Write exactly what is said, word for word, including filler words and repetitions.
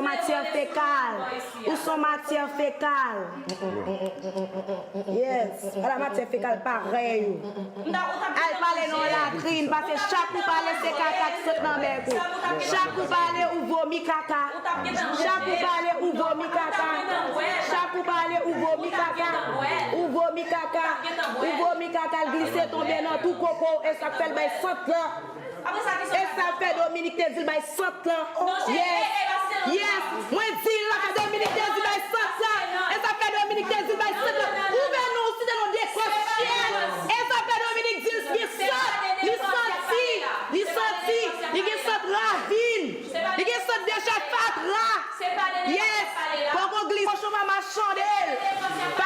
Matyè fekal. Ou son matyè fekal. Yes. Ala matyè fekal parèy ou. Al pale nan latrin, paske chak ou pale se kaka k sot nan bèk ou. Chak ou pale ou vomi kaka. Chak ou pale ou vomi kaka. Chak ou pale ou vomi kaka. Ou vomi kaka. Ou vomi kaka, l glise tonbe nan tou koko, e sa k fè l bay sant lan. E sa fè Dominik te di l bay sant lan. Yes. Yes. Mwen di l la, Dominik te di bay sant lan. E sa fè Dominik te di bay sant lan. Ou vè non, ou site non de kòs chyen. E sa fè Dominik di l gen sant. Li santi. Li santi. Li gen sant ravin. Li gen sant dechè fatra. Yes. Poko glis kochon pa machann l.